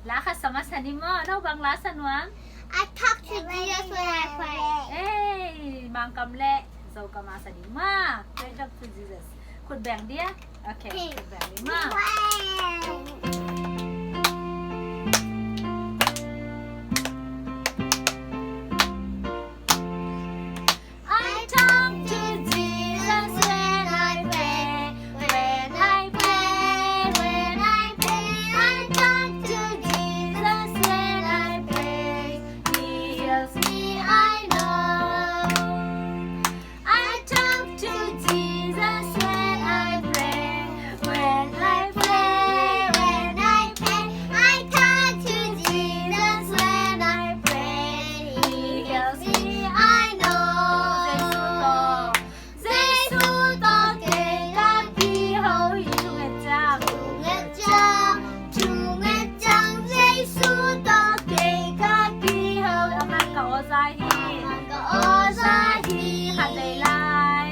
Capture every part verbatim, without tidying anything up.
La khat sa masa ni maw, no bang la sa nuam? I talk to Jesus when I pray. Ei, Mangkam le Zokam a sa ni maw. I talk to Jesus. Khut beng dia. Okay, khut beng ni maw. I talk to Jesus when I pray, when I pray, when I pray. I talk to Jesus when I pray. He heals me, I know. I talk to Jesus when I pray, when I pray, when I pray. I talk to Jesus when I pray. He heals me, I know. Jesu tawh kei ka kiho hi. Thunget ciang, thunget ciang, thunget ciang. Jesu tawh kei ka kiho hi. Aman ka aw za hi. Aman ka aw za hi. Khat vei lai.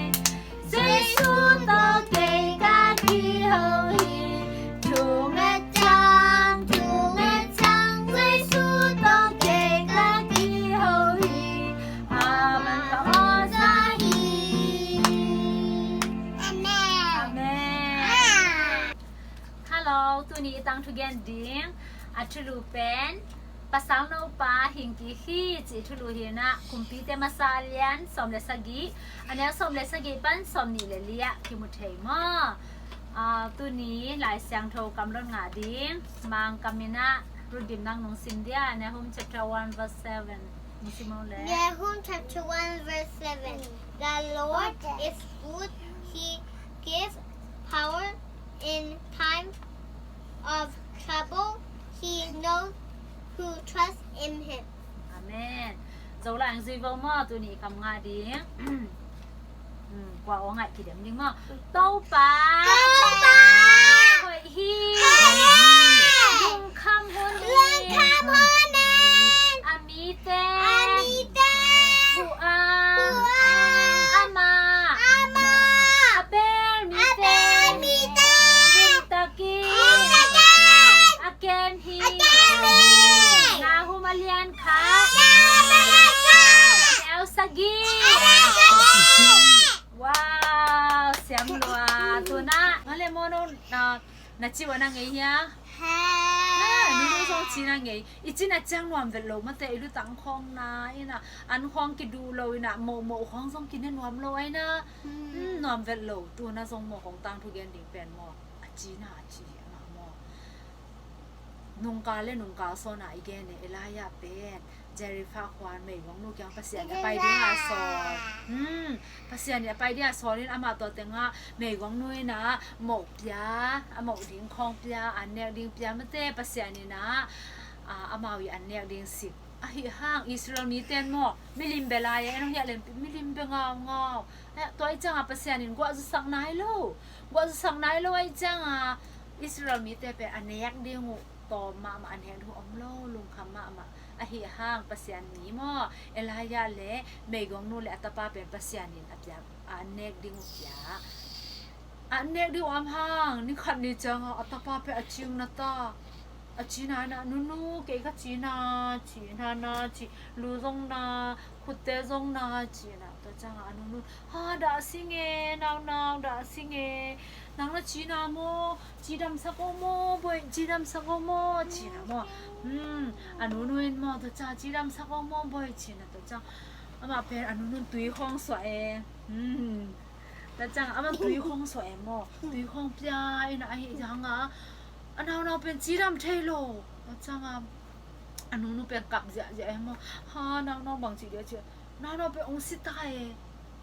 Jesu tawh kei ka kiho hi. Thunget ciang, thunget ciang. Jesu tawh kei ka kiho hi. Aman ka aw za hi. Amen. Amen. Hello, tuni i tangthu gen ding a thulu pen Pasal Nopa Hing Kik Hi ci thulu hi a, Kumpite Masa a lian sawm le sagih, a neu sawm le sagih pan sawm nih le li ah kimu thei maw. Ah, tuni Lai Siangtho kam lot ngah ding, Mangkam in ah Rudim nang nung sim dia, Nahum chapter one verse seven. Nung sim aw le. Nahum chapter one verse seven. The Lord is good. He gives power in time of trouble. He knows who trusts in him. Amen. Zo la eng zui vo maw, tuni kam ngah ding. Hmm, kua aw ngaih kidem ding maw. Topa. Topa. Hoih hi. Hoih hi. Lungkham hun in. Lungkham hun in. A mite. A mite. Huh a. Huh a. Amah. Amah. A bel mite. A bel mite. Lungtakin. Lungtakin. A kem hi. A kem hi. Nahum a lian khat. Nahum a lian khat. A neu sagih. A neu sagih. Wow, siam lua. Tuna, ngale mono na, na ciu a na ngei hia? Ha. Ha, nunu zong ci na ngei. I cina ciang nuam vet lo mate, i lutang khawng na, ina, an khawng kidu lo, ina, moh moh khawng zong kine nuam lo, aina. Hmm. Hmm, nuam vet lo, tuna zong maw kong tangthu gen ding pen maw. A cina, a ci, ama maw. Nungkal le nungkal sawn a i gen e, Elijah pen Zarephath khuan meiguang nu kiang Pasian in a pai ding a sawl. Hmm, Pasian in a pai ding a sawl in amah tua tengah meiguang nu in a moh pia, a moh ding khawng pia, an nek ding pia mate Pasian in a, a, amau i an nek ding sik. Ahi hang Israel mite in maw, milim bia lai e, en hong hiah len milim bia ngaungau. Eh, tua i ciang a Pasian in guah zusak nai lo. Guah zusak nai lo a i ciang a Israel mite pen a nek ding uh tawm mahmah, a nek ding uh om lo, lungkham mahmah. Ahi hang Pasian mi maw, Elijah le meiguang nu le a tapa pen Pasian in a piak, a nek ding uh pia. A nek ding uh om hang, ni khat ni ciang a, a tapa pen a cing na ta. A cina na, nunu, kei ka cina, cina na, ci, lu zong na, khutte zong na, cina. Tua ciang a, a nunu, ha, dah sing e, naunau, dah sing e. Nang na cina maw, cidamsak aw maw, boih, cidamsak aw maw, cina maw. Hmm, a nunu in maw, tua ciang, cidamsak aw maw, boih, cina, tua ciang. Amah pen, a nunu in tui khawng suah e. Hmm. Tua ciang, amah tui khawng suah e maw. Tui khawng pia, ina ahi ciang a. A naunau pen cidam thei lo. Tua ciang a, a nunu pen kap ziahziah e maw. Ha, naunau bang ci dia ci. Naunau pen ong si ta e.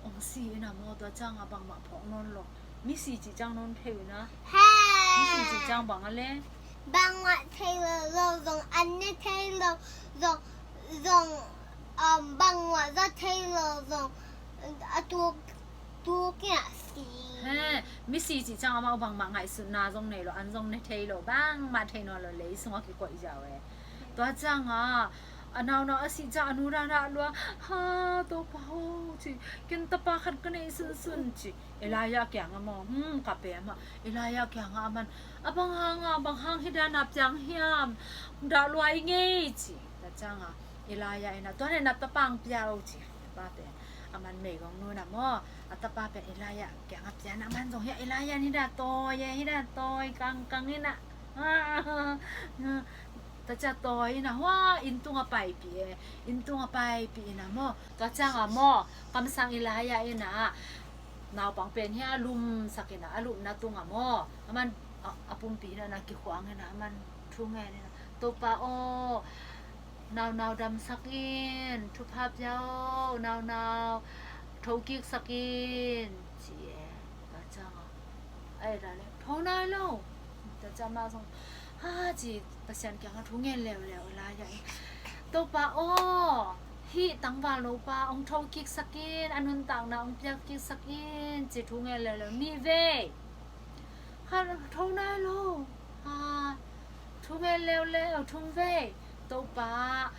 Ong si ina maw, tua ciang a bangmah phawk nawn lo. Misi ci ciang nawn thei uh ina. He. Misi ci ciang bang a le. Bangmah thei lo lo zong, an ne thei lo zong, zong, um, bangmah za thei lo zong, a tuk, tuk ina si. He, misi ci ciang amah bangmah ngaihsutna zong nei lo, an zong ne thei lo, bangmah thei nawn lo, lei sungah kikoih ziau e. Tua ciang a, a naunau a sih ciang a nu dan ah lua, ha, Topa ho, ci, ken tapa khat ka nei sunsun, ci. Elijah kiang a maw, hmm, ka pe a maw, Elijah kiang a man, a bang hang a, bang hang hi dan a piang hiam, Dah lua i ngei ci. Tua ciangah Elijah in ah, tua leh na tapa hong pia o ci. Tapa pen, aman meigongnu in ah maw, a tapa pen Elijah kiangah pia in ah, aman zong hiah Elijah in hih dah tawi e, hih dah tawi kangkang in ah. Tua ciang tawi in ah hua inn tungah paipih e, inn tungah paipih in ah maw. Tua ciangah maw, kamsang Elijah in ah naupang pen hiah lumsak in ah, a lumna tungah maw, aman a, a pumpi in ah na kikhuang in ah, aman thu ngen in ah, Topa aw, naunau damsak in, thupha pia o, naunau thokiksak in ci e. Tua ciangah a et leh tho nai lo. Tua ciang amah zong ha ci, Pasian kiangah thu ngen leuleu Elijah in, Topa aw, hih tangval nopa hong thokiksak in, a nuntakna hong piakkiksak in ci thu ngen leuleu ni vei. Ha, tho nai lo. Ha, thu ngen leuleu thum vei. Topa,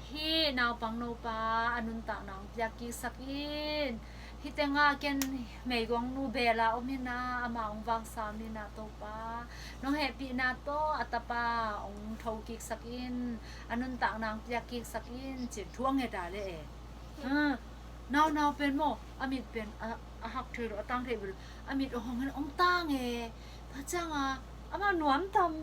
hih naupang nopa a nuntakna hong piakkiksak in. Hih tengah ken meigongnu bel a om in ah, amah hong vangsa om in ah, Topa, nong hehpihna tawh a tapa hong thokiksak in, a nuntakna hong piakkiksak in ci thu a nget a leh e. Ha, naunau pen maw, a mit pen a, a hak thei lo, a tang thei lo, a mit hong hong in hong tang e. Tua ciangah amah nuam tam?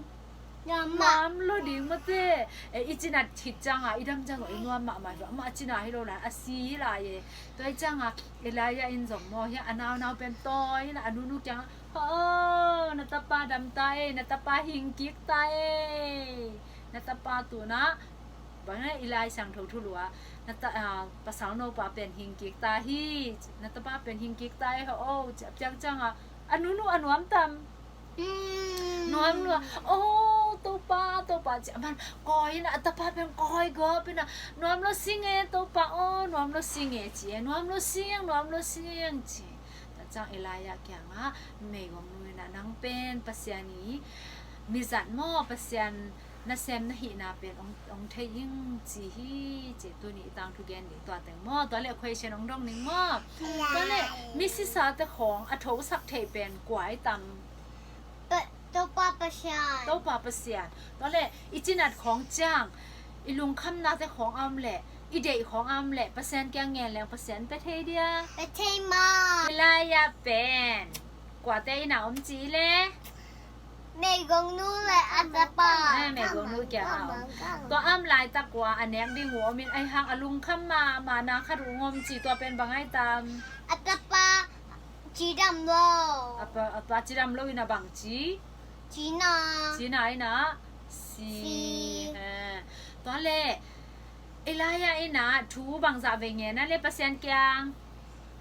Nuam mah. Nuam lo ding mate. E, i cinat khit ciangah, i dam ciangah i nuam mahmah hi lo. Amah cina hi lo lai, a si hi lai e. Tua hi ciangah Elijah in zong maw, hiah a naunau pen tawi in ah a nunu kiangah, Ho, na tapa dam ta e, na tapa hing kik ta e. Na tapa tu-in ah, bang e, i Lai Siangtho thulu ah, na ta, a, pasal nopa pen hing kik ta hi, na tapa pen hing kik ta e, ho o, ci a piak ciangah a nunu a nuam tam? Hmm. Nuam lua. O, Topa, Topa, ci a, aman kawi in ah, a tapa pen kawi gawp in ah, nuam lo sing e, Topa aw, nuam lo sing e, ci e, nuam lo sing, nuam lo sing, ci. Tua ciang Elijah kiangah meigongnu in ah, nang pen Pasian i mizat maw, Pasian nasem na hihna pen hong, hong thei ing ci hi, ci. Tuni i tangthu gen ding tua teng maw. Tua leh question hong dong ning maw. Tua leh misisate khawng a thosak theih pen kua i tam? Pa-, Topa Pasian. Topa Pasian. Tua leh i cinat khawng ciang, i lungkhamnate khawng a om leh, i deih khawng a om leh, Pasian kiang ngen leng Pasian pia thei dia? Pia thei maw. Elijah pen kuate inn ah om ci leh? Meigongnu leh a tapa. Eh, meigongnu kiang a om. Tua a om laitak ua a nek ding uh om in, ahih hang a lungkham mahmah na khat uh om ci, tua pen bang a i tam? A tapa cidam lo. A pa, a pa cidam lo in ah bang ci? Cina. Cina in ah si. Si. Eh. Tua leh Elijah in ah thu bangzah vei ngen a leh Pasian kiang?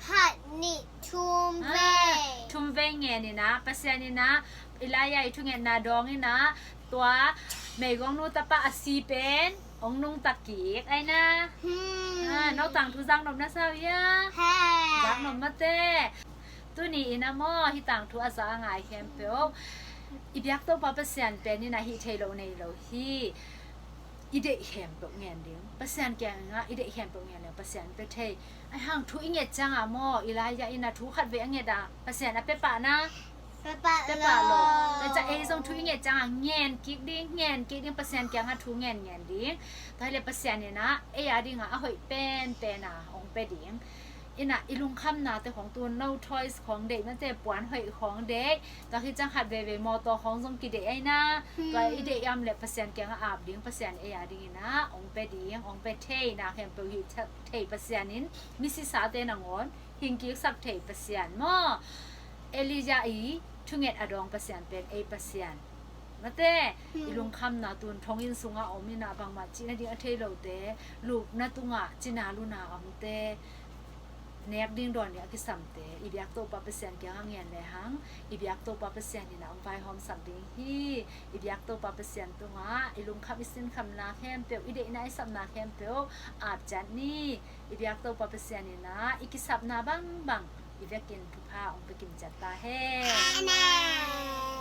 Khat, nih, thum vei. Ah, thum vei ngen in ah, Pasian in ah Elijah i thungetna dawng in ah, tua meigongnu tapa a si pen hong nungta kik, ai na. Hmm. Ah, no tangthu zaknop na sa uh hia? He. Zaknop mate. Tuni in ah maw, hih tangthu a za a ngai khempeuh, i biak Topa Pasian pen in ah hih thei lo nei lo hi. I deih khempeuh ngen ding, Pasian kiangah i deih khempeuh ngen ding, Pasian pia thei. Ahih hang thu i nget ciangah maw, Elijah in ah thu khat vei a nget ah, Pasian a pia pah na? Pia pah lo. Pia pah lo. Tua ciang ei zong thu i nget ciangah ngen kik ding, ngen kik ding, Pasian kiangah thu ngen ngen ding. Tua hi leh Pasian in ah ei a dingah a hoih penpen a hong pia ding. In ah i lungkhamnate khawng, tu-in no toys khawng deih mate, puan hoih khawng deih. Tua khit ciang khat veivei mawtaw khawng zong kideih ai na. Hmm. Tua i deih a om leh Pasian kiangah ap ding, Pasian ei a dingin ah hong pia ding, hong pia thei, na khempeuh hih thei Pasian in, misisate nangawn hing kiksak thei Pasian maw. Elijah i thunget a dawng Pasian pen ei Pasian. Mate, hmm, i lungkhamna, tu-in thonginn sungah om in ah bangmah cih nading a thei lote, lupna tungah cina luna a omte, nek ding dawn ding a kisamte, i biak Topa Pasian kiangah ngen lehang, i biak Topa Pasian in ah hong vaihawmsak ding hi. I biak Topa Pasian tungah i lungkham, i sinkhamna khempeuh, i deihna, i sapna khempeuh ap ciat ni. I biak Topa Pasian in ah i kisapna bangbang i vekin thupha hong pia kim ciat ta hen. Amen.